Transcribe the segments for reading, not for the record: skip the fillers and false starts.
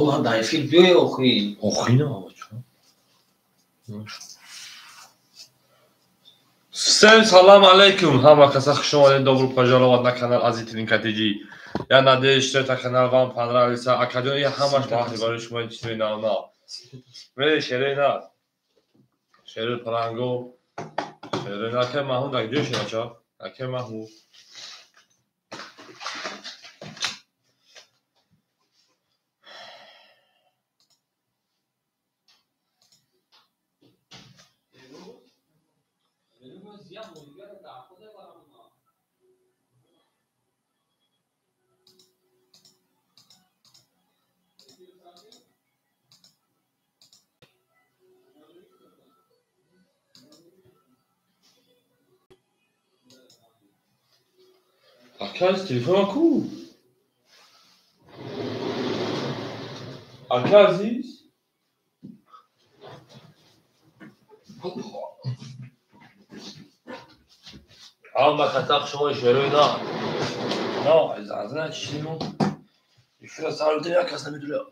Доллар дар эфир биёй охи. Охи на, бача. Всем салам алейкум, ҳама каса хуш омадед, добро пожаловать на канал Азитрин КТГ. Я надеюсь, что этот канал вам понравится. Академия я ҳамаш баҳри барои шумо чизои нав нав. Мери шерои нав. Шерои паланго. Шерои нав. Акай Маҳмуд, ак ҷой шед, бача? Акай Маҳмуд. Акай, телефон ку? Акай азиз? Ҳама каса хуш омадед, шерои нав. Нав, азизан, чизимо? Эфира сар дидем, як кас намедуна.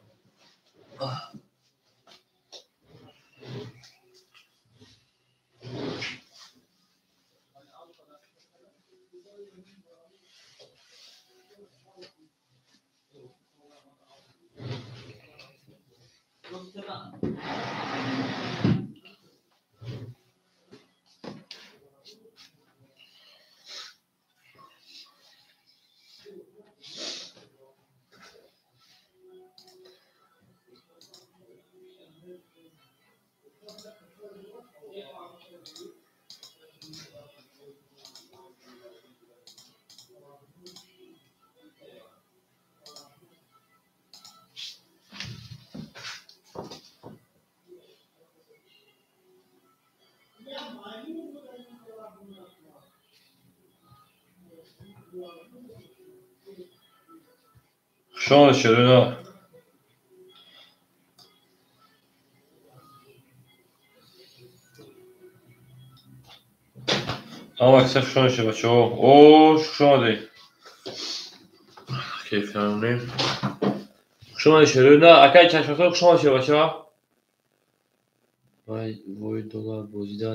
Хуш омадед, шерои нав. Ҳама каса хуш омадед, бачаҳо. О, хуш омадед. Кайф кардем. Хуш омадед, шерои нав. Акай чашмасор, хуш омадед, бачаҳо. Вай, вой, доллар бозида.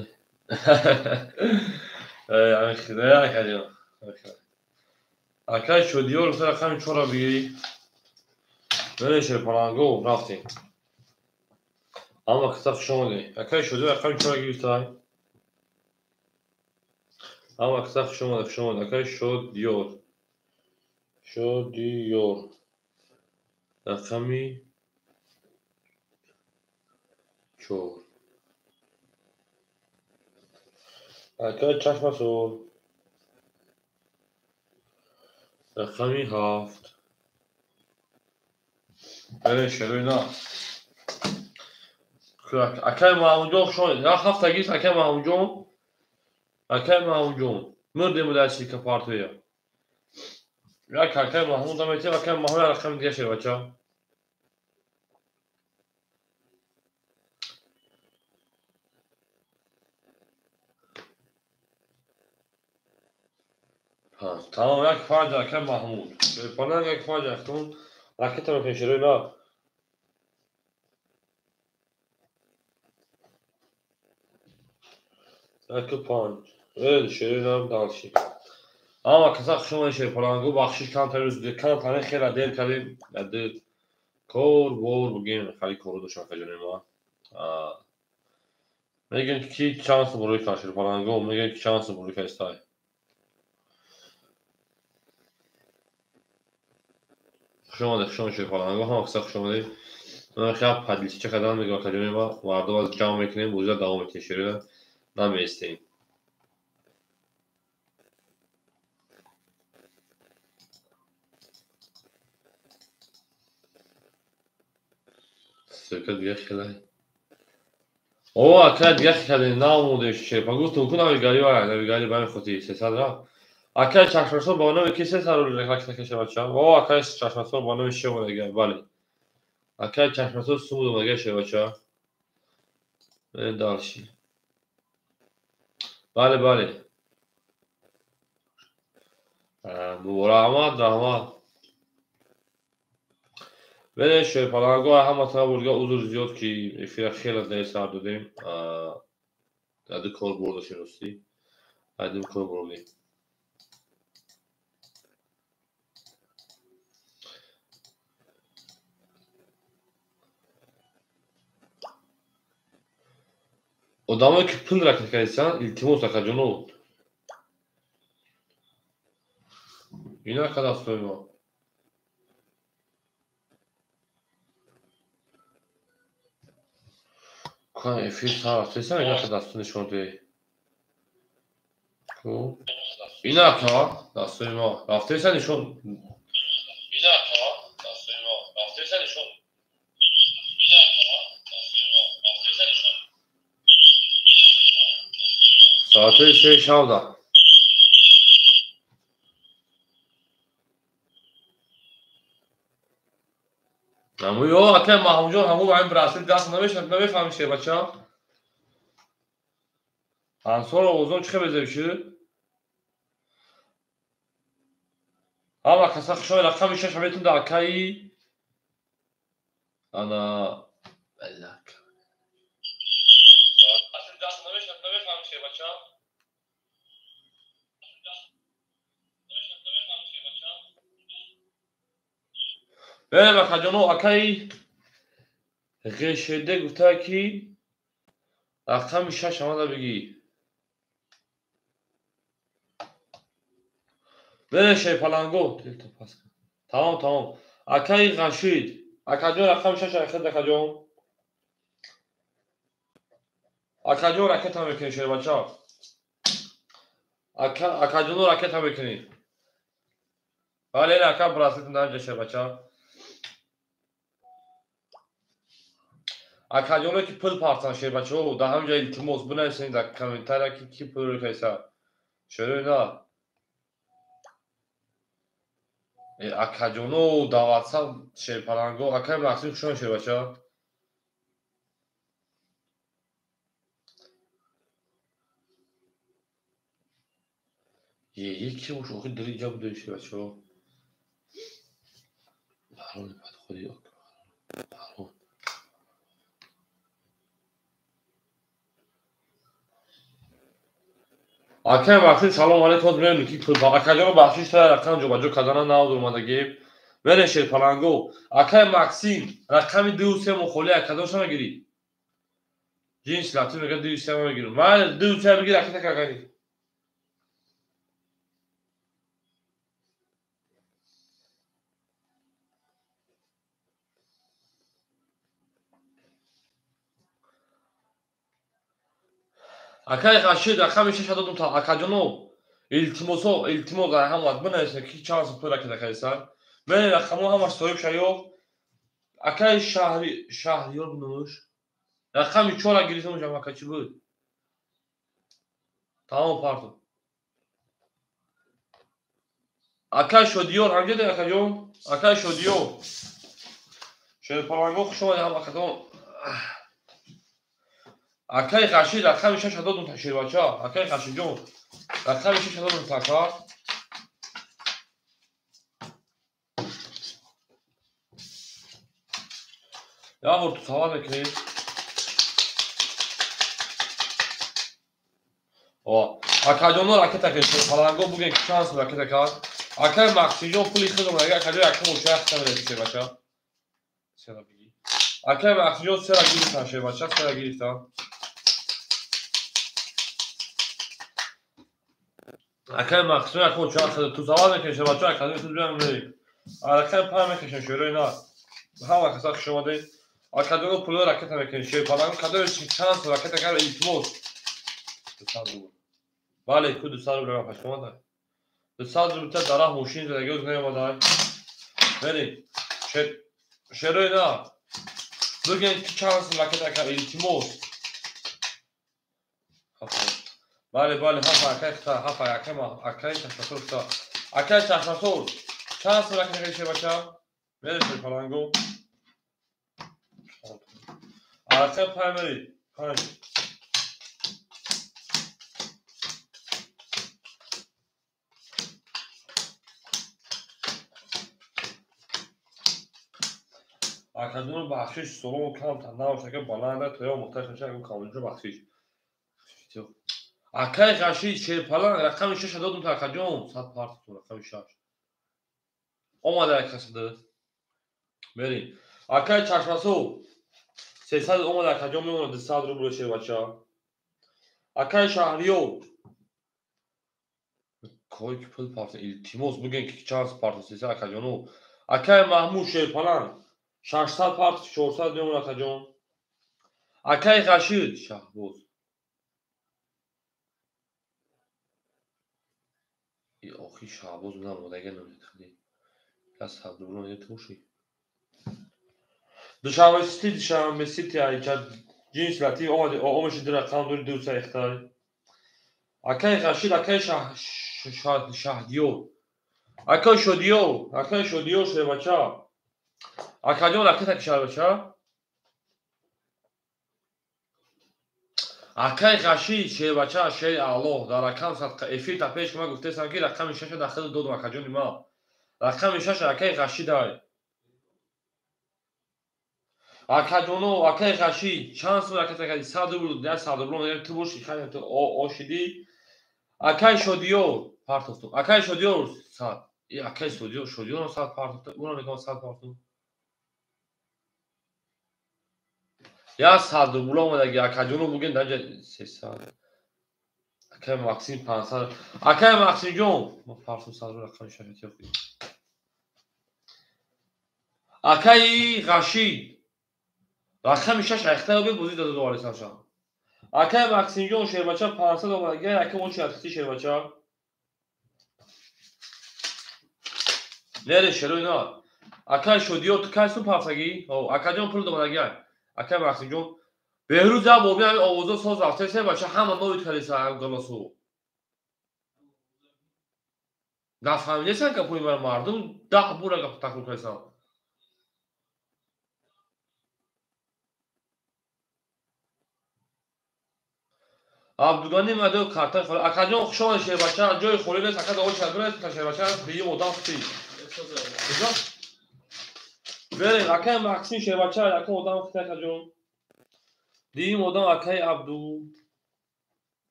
Акаҷон. Акай шодиёр, рақами чорро бигирӣ. Бере шерпаланго, рафтем. Ҳама каса хуш омадед. Акай шодиёр рақами чорро гирифтай. Ҳама каса хуш омадед, хуш омадед. Акай шодиёр. Шодиёр. Рақами 4. Акай чашмасор. Рақами 7. Бере шерои нав. Акай Маҳмудҷон хуш омадед. Як ҳафта гирифт акай Маҳмудҷон. Акай Маҳмудҷон. Мурдем дар силка партоя. Як акай Маҳмуд наметиҳем, акай Маҳмуд як рақами дига шер, бача. Тамом, як 5 акай Маҳмуд. Панаг як 5 акун ракета мекунем шерои нав. Як 5. Шерои нав дальше. Ҳама каса хуш омадед, шерпаланго, бахшиш камтар рӯз камтар хела дер кардем. Дер кор бор бугем, хали кору дошт акаҷони ма. Мегӯем ки чанд сум рӯй кард шерпаланго, мегӯем ки чанд сум рӯй кардистай. Хуш омадед, хуш омадед шерпаланго, ҳама каса хуш омадед. Ман хеле подлисича кардан мегӯям акаҷони ма, мардум аз ҷамъ мекунем, бозиро давом медиҳем, шерои намеистем. Ссылка дига хелай. О, акай дига хелай наомудем шерпа. Гуфтум ку навигари вай, навигари ба ин хотир 300 рафт. Акай чашмасор бо номи ки 300 рубл ракета каша, бача? О, акай чашмасор бо номи ши омадага, бале. Акай чашмасор сумуд омадага ши, бача. Дальше. Бале, бале. Раҳмат, раҳмат. Веле шерпаланго ҳаматона бурга узр зиёд ки эфира хеле дер сар додем. Ади кор бурдашем ростӣ. Ади кор бурдем. Одамое ки пул ракет кардисан, илтимос акаҷоно. Ина кадастои мо. Кан эфир сар рафтесан, ина кадасто нишон деҳ. Ина ка дастои мо рафтесан нишон. Ина ка дастои мо рафтесан нишон. Ина ка дастои мо рафтесан нишон. Соати 3 шабда. Ҳаму ё ака Маҳмудҷон ҳаму ба ин браслет даст намешад, намефаҳми шербача. Ансор овозон чӣ хел безеб шуд? Ҳама каса хушои рақами 6 метун да акаи ана балак. Берем акаҷоно, акаи Ғешеде гуфта ки рақами 6 омада бигӣ. Берем шерпаланго. Тамом, тамом. Акаи Ғашид, акаҷон рақами 6 айхед акаҷон. Акаҷон ракета мекунӣ шербача. Акаҷоно ракета мекунӣ. Бале, ака браслет наҷа шербача. Акаҷоно ки пул партан шербачаҳо, дар ҳамин ҷо илтимос бинависед дар комментария ки ки пул кайса. Шерои на. Акаҷоно дар WhatsApp шерпаланго, акаи Максим хушон шербача. Е ки бош охир дили ҷа будаи шербачаҳо. Барони бадхудӣ барон. Акаи Максим салом алейкум, мебинем ки пул акаҷоно бахшиш та рақам ҷобаҷо кардана навзур омадагӣ. Бере шерпаланго. Акаи Максим рақами 2 3 мухоли акадоша мегирӣ. Ҷинс латиф мега 2 3 мегирам. Ман 2 3 бигир аката какани. Акаи Рашид рақами 6 додум та акаҷоно илтимосо илтимос дар ҳамат бинависед ки чанд сум пул ракета кардисан. Мен рақамҳо ҳамаш соҳиб шаёфт. Акаи Шаҳриёр биномӯш. Рақами 4 гирифтам ҷам ака чӣ буд? Тамом парту. Акаи Шодиёр ҳамҷа де акаҷон? Акаи Шодиёр. Шерпаланго хуш омадед ҳам акатон. Акаи Рашид рақами 6 додум та шербача. Акаи Рашидҷон рақами 6 додум та ака. Як бор ту савол мекунӣ. Акаҷоно ракета кардед. Паланго буген ки чанд сум ракета кард. Акаи Максимҷон пули худам агар акаҷон якум ошоя хита мерасид шербача. Сера бигӣ. Акаи Максимҷон сера гирифтан шербача, сера гирифтан. Акаи Максимҷон якум ошоя хита ту савол мекунӣ шербача, акаҷон ту биям мерем. Акаи пай мекашем шерои на. Ҳама каса хуш омадед. Акаҷоно пуло ракета мекунед. Шерпаланго кадоме чанд сум ракета кард илтимос. 200 рубл. Бале, ку 200 рубл ма пашмода. 200 рубл та дарах мошин задаги оз наомадай. Берем. Шерои на. Бигӯед ки чанд сум ракета кард илтимос. Бале, бале, ҳафа акаи хита, ҳафа акаи ма, акаи чашмасор хита. Акаи чашмасор, чанд сум ракета кард шербача? Берем шерпаланго. Акаи пай мери, пай. Акаҷон бахшиш салом камтар набошад, ака баланда то ё муҳтоҷ нашад, ака Камолҷон бахшиш. Акаи Рашид Шерпаланг рақами 6 додум то акаҷон, 100 парту рақами 6. Омада акасада. Мерим. Акаи Чашмасу 300 омада акаҷон мемонад 200 рубл шербача. Акаи Шаҳриёр кой ки пул парта илтимос буген ки чанд парта 300 акаҷону. Акаи Маҳмуд Шерпаланг 600 парта 400 мемонад акаҷон. Акаи Рашид Шаҳбоз охи Шаҳбоз намодага намедхали. Я 100 рубл метуши. Душанбе Сити, Душанбе Сити айча ҷинс латиф омади омаши ду рақам дури ду са ихтар. Акаи Рашид, акаи Шаҳдиёр. Акаи Шодиёр, акаи Шодиёр шербача. Акаҷон ракета ки шербача. Акаи Рашид шербача шери Аллоҳ дар рақам садқа эфир та пеш ма гуфтесам ки рақами 6 дахил додум акаҷони ма. Рақами 6 акаи Рашид ай. Акаҷоно, акаи Рашид чанд сум ракета кардӣ? 100 рубл, 100 рубл мегӯям ту боши, хайр ту ошидӣ. Акаи Шодиёр партофтум. Акаи Шодиёр 100. И акаи Шодиёр, Шодиёрам 100 партофтум. Ура мегӯям 100 партофтум. Я 100 рубл омадаги акаҷоно буген даҷа 300. Акаи Максим 500. Акаи Максимҷон, ма партум 100 рубл рақами 6 тиёфтӣ. Акаи Рашид рақами 6 айхта ёбед бозӣ дада доварисам ша. Акаи Максимҷон шербача 500 омадаги, ака очи атхити шербача. Нере шерои на. Акаи Шодиёр ту кай сум пафтагӣ? О, акаҷон пул домадаги. Акаи Максимҷон Беҳрӯз я боби ҳамин овозо соз рафта шербача ҳама новид кардеса ҳам голосу. Нафаҳмидесан гапои мара мардум 10 бура гап такрор кардесан. Абдугани мадо карта холӣ. Акаҷон хуш омадед шербача, ҷои холӣ нест, ака довол шадбиред та шербача биюм одам хути. Берем, акаи Максим шербача, якум одам хути акаҷон. Дуюм одам акаи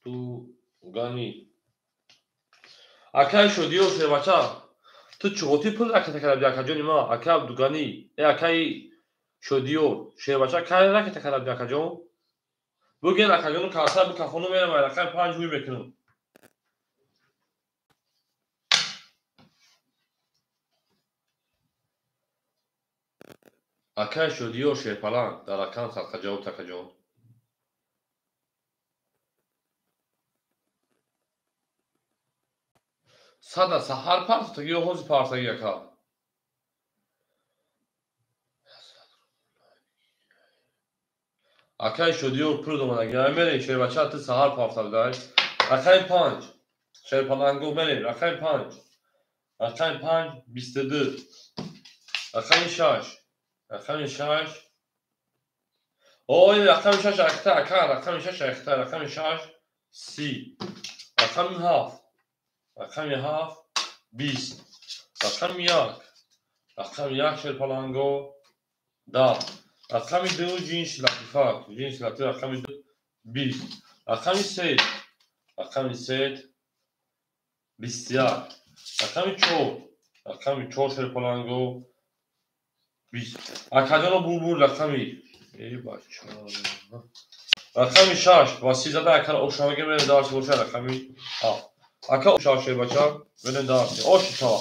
Абдугани. Акаи Шодиёр шербача, ту чуғотӣ пул ракета карда будӣ акаҷони ма, акаи Абдугани, акаи Шодиёр шербача кай ракета карда будӣ акаҷон? Буген акаҷону карта бикафону мерам рақами 5 ҳуй мекунам. Акаи Шодиёр Шерпаланг дар рақам садқа ҷавоб такаҷон. Сада саҳар партотагӣ ё ҳозир партагӣ ака? Акаи Шодиёр пул домадаги. Мерем шербача ту саҳар партадай. Рақами 5 Шерпалангу мерем рақами 5. Рақами 5 22. Рақами 6. Рақами 6. Ой, рақами 6 ахта ака, рақами 6 ахта, рақами 6 30. Рақами 7. Рақами 7 20. Рақами 1. Рақами 1 Шерпаланго 10. Рақами 2 ҷинси латифак, ҷинси латиф рақами 2 20. Рақами 3, рақами 3 21. Рақами 4, рақами 4 Шерпаланго 20. Акаҷоно бурбур рақами эй бача. Рақами 6 ва 13 акара ошамаге мерем дарси боша рақами 7. Ака ошав шербача мерем дарси. Оши тава.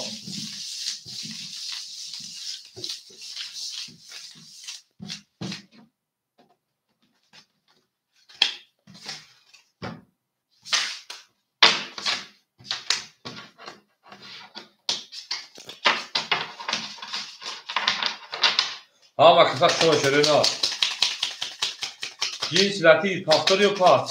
Ҳама каса шумо шерина. Ҷинси латиф повтор ё пас?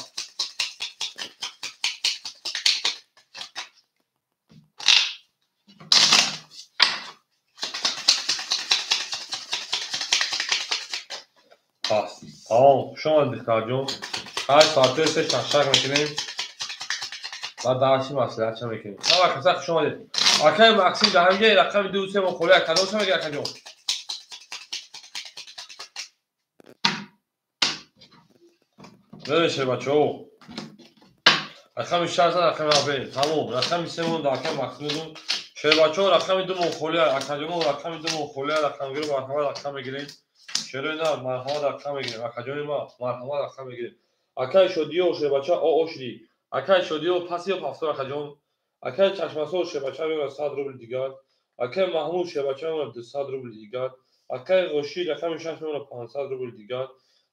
Пас. Тамом, хуш омадед духтарҷон. Ҳар соати се шақшақ мекунем ва дарси маслиҳатча мекунем. Ҳама каса хуш омадед. Акаи Максим дар ҳамин ҷои рақами 2 3 мо холӣ акадон ча мега акаҷон? Шербачаҳо. Рақами 6 рақами 7. Тамом. Рақами 3 монда акай Мақсудум. Шербачаҳо рақами 2 мон холия, акаҷоно рақами 2 мон холия, рақамгиро марҳамат рақам мегирем. Шерои нар марҳамат рақам мегирем. Акаҷони ма марҳамат рақам мегирем. Акай Шодиё шербача ошди. Акай Шодиё пасиё пафтор акаҷон. Акай Чашмасор шербача мемонад 100 рубл дигар. Акай Маҳмуд шербача мемонад 200 рубл дигар. Акай Ғошид рақами 6 мемонад 500 рубл дигар.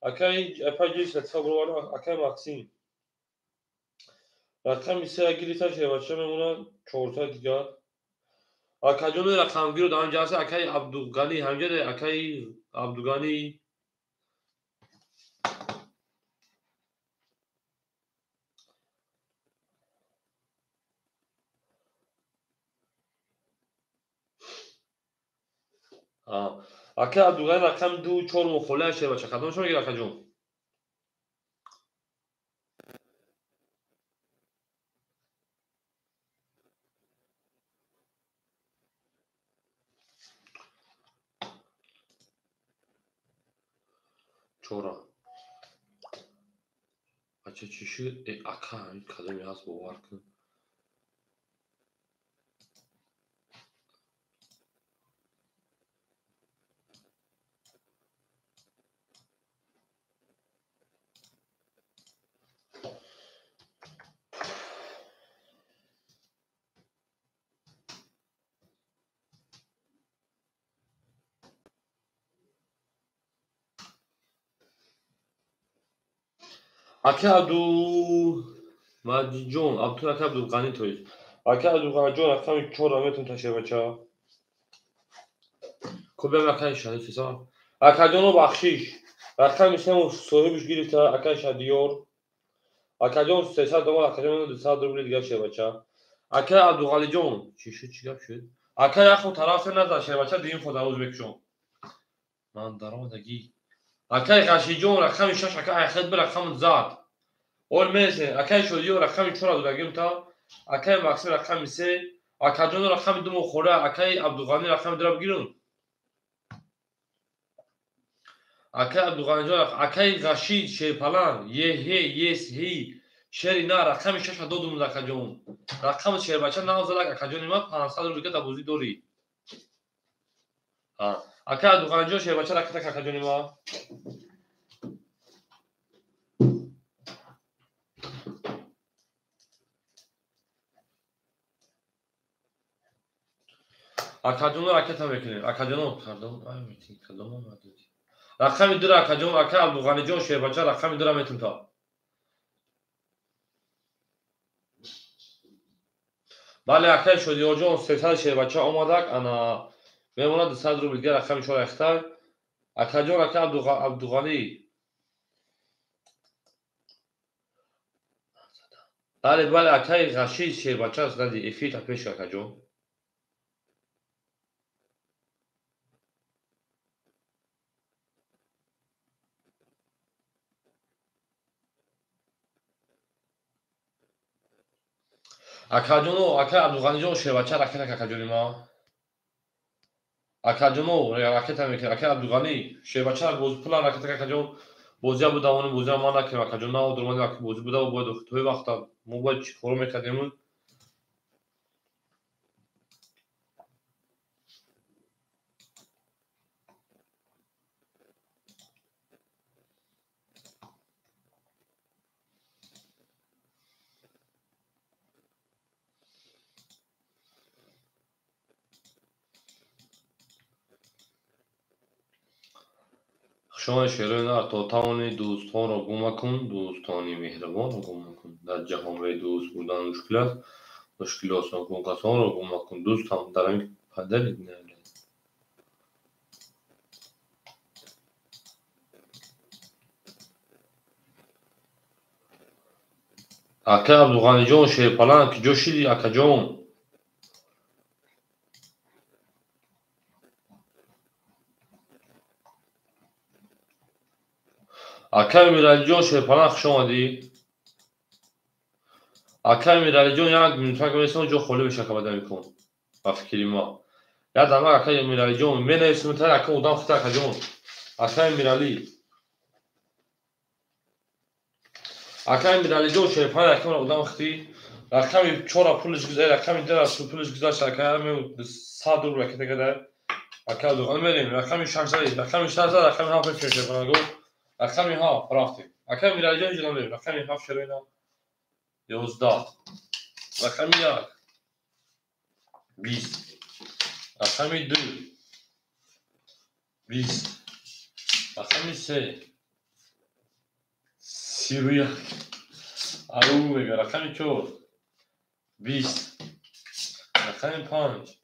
Акай Апаҷи Латифа баровард, акай Максим рақами 3 гирифта шербача мемонад 400 дигар. Акаҷони рақамгиро дар ҳамҷа ҳаст акай Абдуғанӣ, ҳамҷа акай Абдуғанӣ. Акай Абдуғанӣ рақами 2 4 мухолия шербача. Кадомашо мегирад акаҷон? Чора. Бача чӣ шуд? Ака, ҳамин кадоме ҳаст бовар кун. Акай Абдумаҷидҷон, акай Абдуғанӣ тоист. Акай Абдуғаниҷон рақами 4 метавон та шербача. Кӯбиам акай Шариф ҳисоб. Акаҷоно бахшиш. Рақами 3 соҳибш гирифта акай Шадиёр. Акаҷон 300 доллар, акаҷон 200 рубли дигар шербача. Акай Абдуғалиҷон, чӣ шуд, чӣ гап шуд? Акай яхо тараф назад шербача дуюм ход дар ӯзбекшон. Ман даромадагӣ. Акай Ғашиҷон рақами 6 акай Айхед би рақами зад. Ол мерсе, акай Шодиё рақами 4 додагим та, акай Максим рақами 3, акаҷон рақами 2 мохӯра, акай Абдуғанӣ рақами 2 бигирун. Акай Абдуғаниҷон, акай Ғашид Шерпалан, еҳе, ес, ҳи, шери на рақами 6 додум акаҷон. Рақами шербача навзалак акаҷони ма 500 рубл дар бозӣ дорӣ. Акай Абдуғаниҷон шербача ракета акаҷони ма. Акаҷоно ракета мекунем. Акаҷоно, пардон, ай метин, кадом омадед? Рақами 2 акаҷон, акай Абдуғаниҷон шербача рақами 2 метун та. Бале, акай Шодиёрҷон 300 шербача омадак, ана мемонад 200 рубл дигар рақами 4 ахтар. Акаҷон, акай Абдуғанӣ. Бале, бале, акай Ғашид шербача зади эфир та пеш акаҷон. Акаҷоно, акай Абдуғаниҷон шербача ракета акаҷони ма. Акаҷоно ракета мекунем. Акай Абдуғанӣ шербача боз пулан ракета акаҷон. Бозия буда, он бозия ман накунем акаҷон. На одурмани ака бозӣ буда, бояд тои вақта мо бояд чӣ коро мекардем? Хушомадед шерои нар, то тавонӣ дӯстонро гум макун, дӯстони меҳрубонро гум макун. Дар ҷаҳон бе дӯст будан мушкил аст, мушкили осон кун касонро гум макун. Дӯстам дар ҳамин падари наявлад. Акай Абдуғаниҷон Шерпалан, ки ҷо шидӣ акаҷон? Акай Миралиҷон Шерпалан, хуш омадӣ. Акай Миралиҷон як минутак мерасам, ҷо холӣ мешавад ака баъда мекун. Ба фикри ма. Як дамак акай Миралиҷон менависем та ака одам хита акаҷон. Акай Миралӣ. Акай Миралиҷон шерпан рақамро одам хти. Рақами 4 пулиш гузашт, рақами 2 пулиш гузашт, акай 100 рубл ракета када. Акай Абдуғани мерем, рақами 6 зад, рақами 6 зад, рақами 7 шерпан гуфт. Рақами 7 рафтем. Акай Миралиҷон ҷонам мерем, рақами 7 шерина 11. Рақами 1 20. Рақами 2 20. Рақами 3 31. Ау мега, рақами 4 20. Рақами 5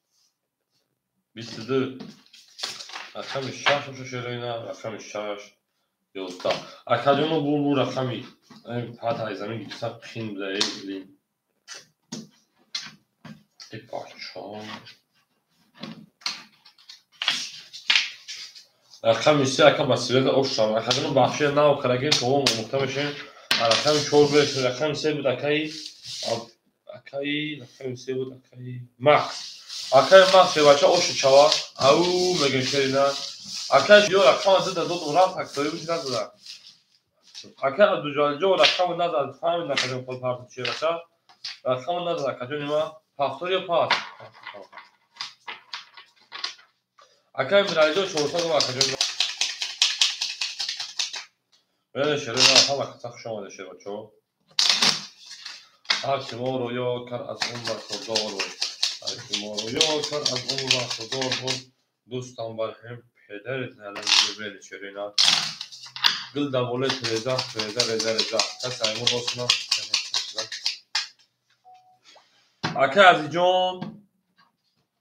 22. Рақами 6 шерина, рақами 6 11. Акаҷоно бурбур рақами пата ай замин гирифта қин буда, эй блин. Эй бачо. Рақами 3 ака ба силета ошам. Акаҷоно бахши нав карагем, то омӯхта мешем. Рақами 4 буд, рақами 3 буд акаи рақами 3 буд акаи Макс. Акаи Макс бача ошу чава. Ау мегем шерина. Акаи ё рақама зада додум рафт аксои буд назада. Акаи Абдуҷалилҷон рақама назад, фаҳмид накаҷон пол парту чи бача. Рақама назад акаҷони ма. Пафтор ё пас? Акаи Миралиҷон 400 рубл акаҷони ма. Бере шерина, ҳама каса хуш омада шербачо. Ҳар ки моро ёд кард аз он бархурдор буд. Ҳар ки моро ёд кард аз он бархурдор буд. Дӯстам бар ҳам педарит наланги бере шерина. Гул дар болои тиреза, тиреза, реза, реза. Касе аймон осна. Акаи Азизҷон,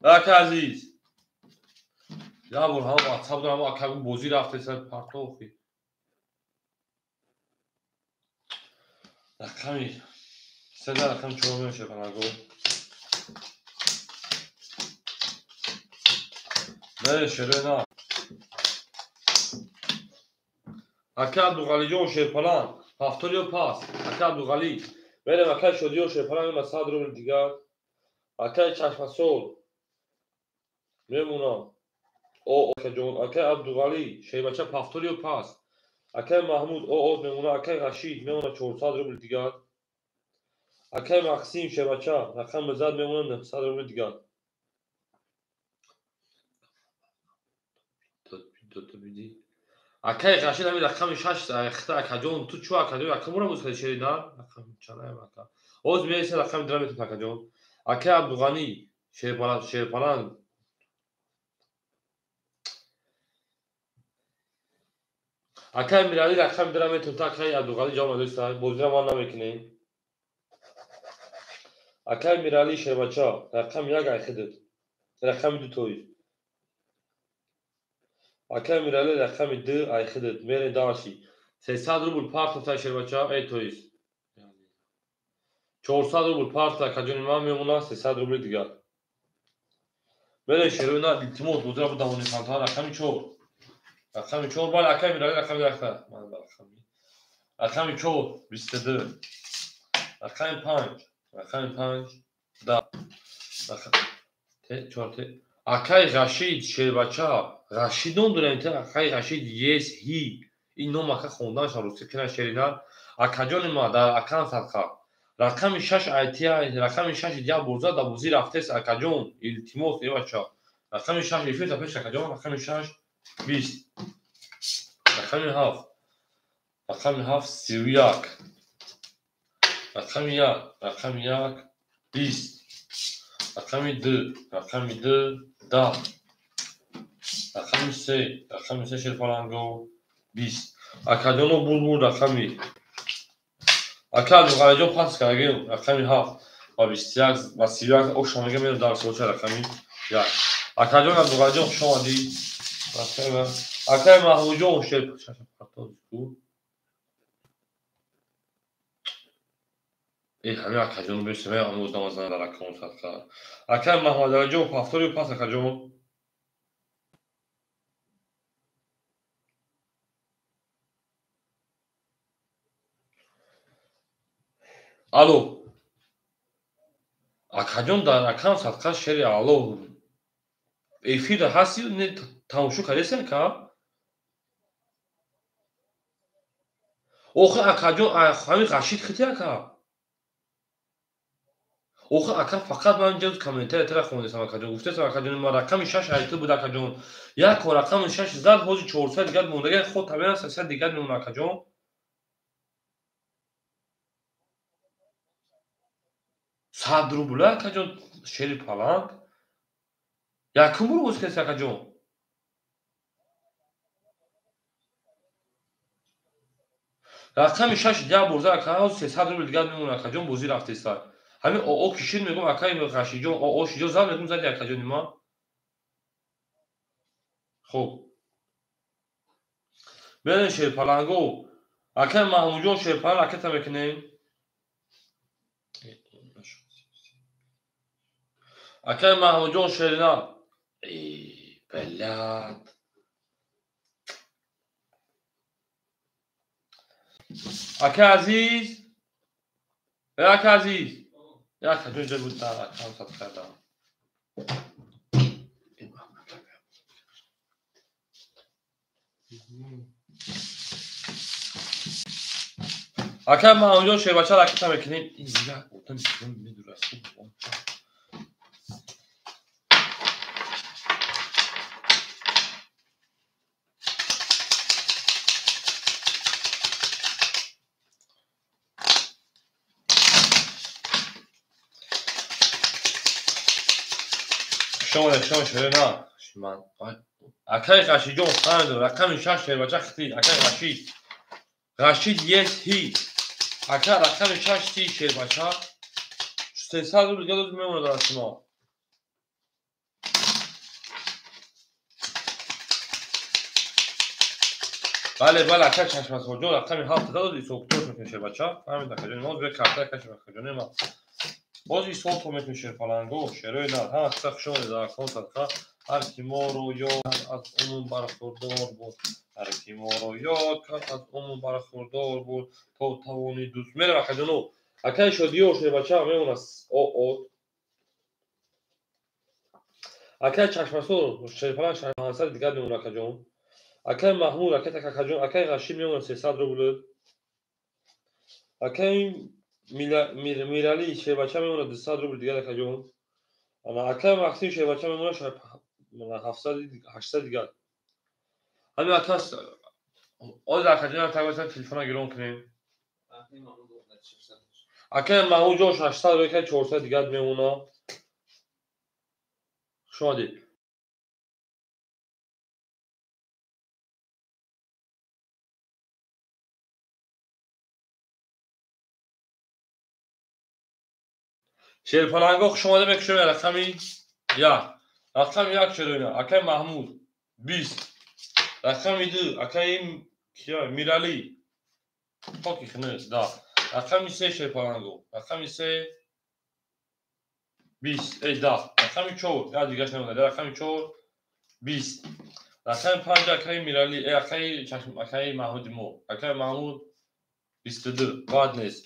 акаи Азиз. Як бор ҳама ватсап дорам, ака бозӣ рафте сар партохи. Рақами 3 рақами 4 мешавад панаго. Не, шерина. Ака Абдуғалиҷон шерпалан, ҳафтор ё пас. Ака Абдуғалӣ. Мерем акаи Шодиён шерпалан мемонад 100 рубл дигар. Акаи Чашмасол мемонад. О, акаҷон, акаи Абдуғалӣ, шербача ҳафтор ё пас. Акаи Маҳмуд ОО мемонад, акаи Рашид мемонад 400 рубл дигар. Акаи Максим шербача рақами зад мемонад 900 рубл дигар. Акаи Рашид ҳамин рақами 6 хита акаҷон, ту чӯ акаҷон, рақамро боз кардӣ шерина? Рақами чанаем ака. Ҳозир меяси рақами дира метавон акаҷон. Акаи Абдуғанӣ шерпалан акаи Миралӣ рақами дира метавон, акаи Абдуғанӣ ҷавоб надоста, бозира ман намекунем. Акаи Миралӣ шербача рақами 1 айхидид, рақами 2 тоист. Акаи Миралӣ рақами 2 айхидид, мерем даши. 300 рубл партофта шербача, эй тоист. 400 рубл партофта акаҷони ман мемонад 300 рубли дигар. Мерем шерона, илтимос бозира будам фантан рақами 4. Рақами 4 бале акаи Миралӣ рақами 1. Ман рақами 4 22. Рақами 5, рақами 5 10. Рақами 4 акаи Рашид шербача, Рашид ном дорем, акаи Рашид ес ҳи. Ин ном ака хонданашон русӣ қина шерина. Акаҷони ма дар акам садқа. Рақами 6 айтия, рақами 6 як бор зад, дар бозӣ рафтест акаҷон, илтимос эй бача. Рақами 6 эфир пеш акаҷон, рақами 6 20. Рақами 7. Рақами 7 31. Рақами 1, рақами 1 20. Рақами 2, рақами 2 10. Рақами 3, рақами 3 шерпаланго 20. Акаҷоно бурбур рақами ака Абдуғалиҷон пас кардагем рақами 7 ва 21 ва 31 оша мегам мерам дар соча рақами 1. Акаҷон Абдуғалиҷон хуш омадӣ. Акаи Маҳмудҷон шер Эй ҳамин акаҷон бешта ме ҳамин одам зан дар акаон садқа. Акаи Маҳмадалиҷон ҳафтор ё пас акаҷон. Алло. Акаҷон дар акам садқа шери алло. Эфир ҳасти не тамошо кардеси ака? Охи акаҷон, ҳамин Рашид хити ака. Охи ака, фақат ман ҷоз комментария тара хондесам акаҷон. Гуфтесам акаҷон, ман рақами 6 айти буд акаҷон. Як рақами 6 зад, ҳозир 400 дигар мондага, худ табиан 300 дигар мемона акаҷон. 100 рубл акаҷон, шери паланг. Якум бор боз кеси акаҷон. Рақами 6 як бор зад ака, ҳозир 300 рубл дигар мемона акаҷон, бозӣ рафтеста. Ҳамин ОО кишид мегум акаи Рашидҷон, ОО шиҷо зад мегум зади акаҷони ман. Хуб. Берем шерпаланго. Акаи Маҳмудҷон шерпаланг ракета мекунем. Акаи Маҳмудҷон шерина. Эй, блядь. Акаи Азиз. Акаи Азиз. Як ҷо ҷо буд дар акам сад кардам. Акаи Маҳмудҷон шербача ракета мекунем. Ин як одам медурад. Шоне, шоне, шоне, на. Ман. Акаи Рашидҷон фаҳмидам, рақами 6 шербача хити, акаи Рашид. Рашид ес ҳи. Ака рақами 6 ти шербача. 300 рубл дигар дод мемонад дар шумо. Бале, бале, ака Чашмасорҷон рақами 7 дод, ҳисоб китоб мекунем шербача. Фаҳмид акаҷон, мо бе карта кашем акаҷон ма. Боз ҳисоб то мекунем шерпаланго, шерои нар, ҳама қисса хуш омадед дар акон садқа. Ҳар ки моро ёд кард аз умум бархурдор буд. Ҳар ки моро ёд кард аз умум бархурдор буд. То тавони дӯст. Мерам акаҷоно. Акаи Шодиё шербача мемонад ОО. Акаи Чашмасор шерпаланг 500 дигар мемонад акаҷон. Акаи Маҳмуд, акаи Такакаҷон, акаи Рашид мемонад 300 рубл. Акаи Мирали шербача мемонад 200 рубл дигар акаҷон. Акаи Максим шербача мемонад 700 800 дигар. Ҳамин ака оз акаҷон тагосан телефона гирон кунем. Акаи Маҳмудҷон 600 рубл, акаи 400 дигар мемонад. Хуш омадед. Шерпаланго хуш омада мекушем рақами 1. Рақами 1 шероина. Акаи Маҳмуд 20. Рақами 2 акаи Мирали. Токи хнес, да. Рақами 3 шерпаланго. Рақами 3 20. Эй, да. Рақами 4, я дигаш намонад. Рақами 4 20. Рақами 5 акаи Мирали, эй акаи Чашм, акаи Маҳмуди мо. Акаи Маҳмуд 22. Бад нест.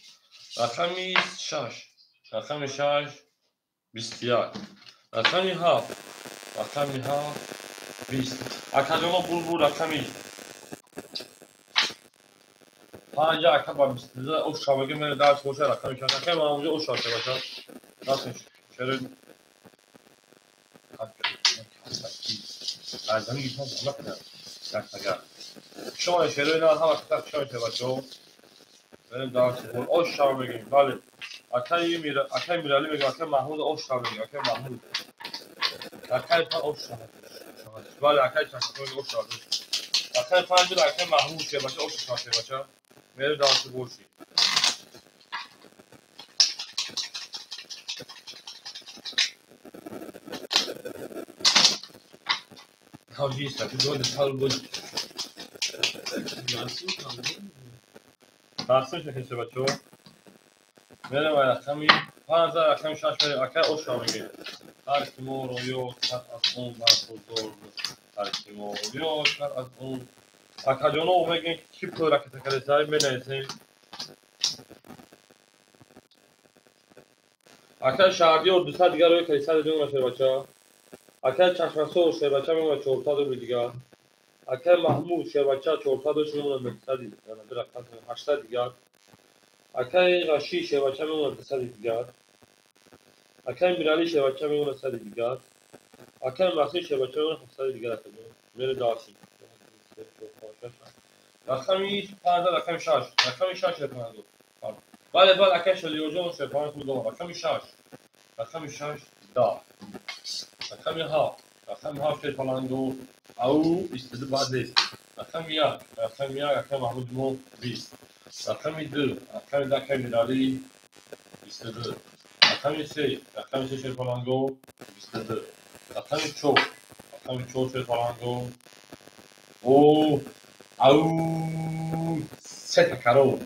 Рақами 6. Рақами 6 21. Рақами 7. Рақами 7 20. Акаҷоно булбул рақами 5 ака ба 22 ош шабака мере дарс боша рақами 6. Акаи Маҳмудҷон ош шабака. Расм шеро аз ҳамин гирифтан заҳмат кунам. Як тага. Шумо шерои на ҳама қитар шумо шебачо. Берем дарс бо ош шаба мегирем. Бале. Акаи Мирали мегӯям, акаи Маҳмуд ош шаба мегӯям, акаи Маҳмуд. Акаи па ош шаба. Бале, акаи Чашмасор ош шаба. Акаи 5 акаи Маҳмуд шебача ош шаба шебача. Мерем дарс боши. Ҳавҷиста, ки доди талбуд. Тақсим шакли шебачо. Мерем рақами 5 рақами 6 мерем, акаи ош шаба мегӯем. Ҳар ки моро ёд кард аз он бархурдор буд. Ҳар ки моро ёд кард аз он. Акаҷоно мегӯем ки пул ракета кардесай менависем. Акаи Шаҳрдиёр 200 дигар рӯи кардесай мемонад шербача. Акаи Чашмасор шербача мемонад 400 рубл дигар. Акай Маҳмуд шербача 400 мемонад 900, яна ду рақам 800 дигар. Акай Рашид шербача мемонад 200 дигар. Акай Мирали шербача мемонад 100 дигар. Акай Масih шербача мемонад 700 дигар. Мере даши. Рақами 5, рақами 6, рақами 6 шерпаланго. Бале, бале, акай Шодиёрҷон шерпаланг хуб дорад. Рақами 6, рақами 6 10. Рақами 7, рақами 7 шерпаланго. Ау 22 баъд нест. Рақами 1, рақами 1, акай Маҳмуди мо 20. Рақами 2, рақами 2 акай Мирали 22. Рақами 3, рақами 3 шерпаланго 22. Рақами 4, рақами 4 шерпаланго. О, ау, сета каро.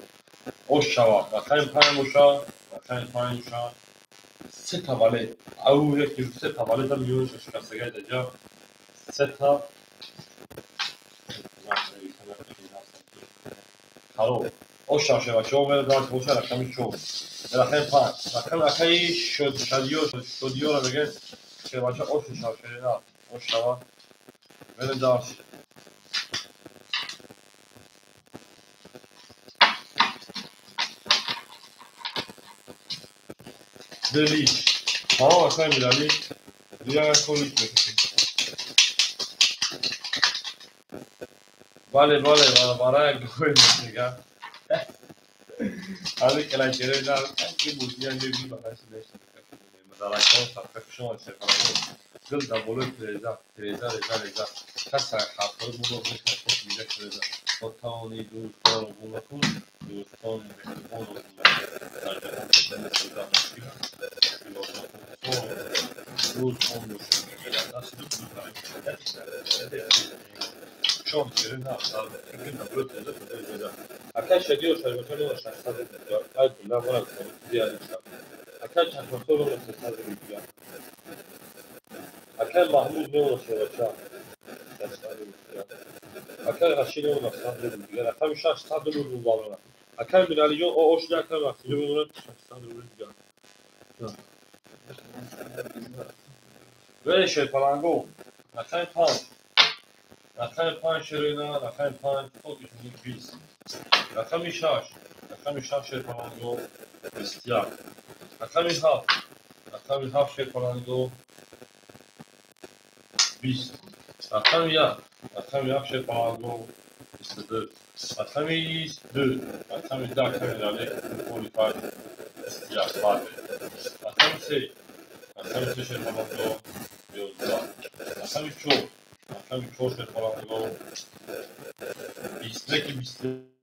Ош шава. Рақами 5 боша, рақами 5 боша. Сета вале. Ау, яки сета вале там миён шикастагай даҷа. Сета каро. Ош шава шевачо, мера дар боша рақами 4. Рақами 5. Рақами акаи Шодиё, Шодиёро мегӯяд шевача ош шава шерина. Ош шава. Мера дар Делич. Ҳа, акай Мирали. Дигар колич мекушем. Бале, бале, барои гӯй мегӯяд. Ҳамин калакерои дар ки бузия мебинӣ ба қайси нешта мекашем. Даракҳо сабқа шумо шефараҳо. Дил дар болои тиреза, тиреза, реза, реза. Каса ҳарфҳои муро мекунад, хош мега тиреза. То тавони дӯстонро гум накун, дӯстони меҳрубонро гум накун. Дар ҷаҳон беҳтарин сӯза мушкил аст. Рӯз он бошад, чон ширин акай Шадиё шарбача мона 600 дигар. Ай гула мона зиёд. Акай Чашмасор мона 300 дигар. Акай Маҳмуд мона шербача 600 дигар. Акай Рашид мона 700 дигар. Рақами 600 рубл балона. Акай Миралиҷон ош акай Махсиҷон мона 600 рубл дигар. Ве шерпаланго. Рақами 5. Рақами 5 шерина, рақами 5 токишуни 20. Рақами 6, рақами 6 шерпаланго 21. Рақами 7, рақами 7 шерпаланго 20. Рақами 1, рақами 1 шерпаланго 22. Рақами 2, рақами 2 акай Мирали 45 21. Бале. Рақами 3, рақами 3 шерпаланго 11. Рақами 4, рақами 4 шерпаланго 20. Неки 20.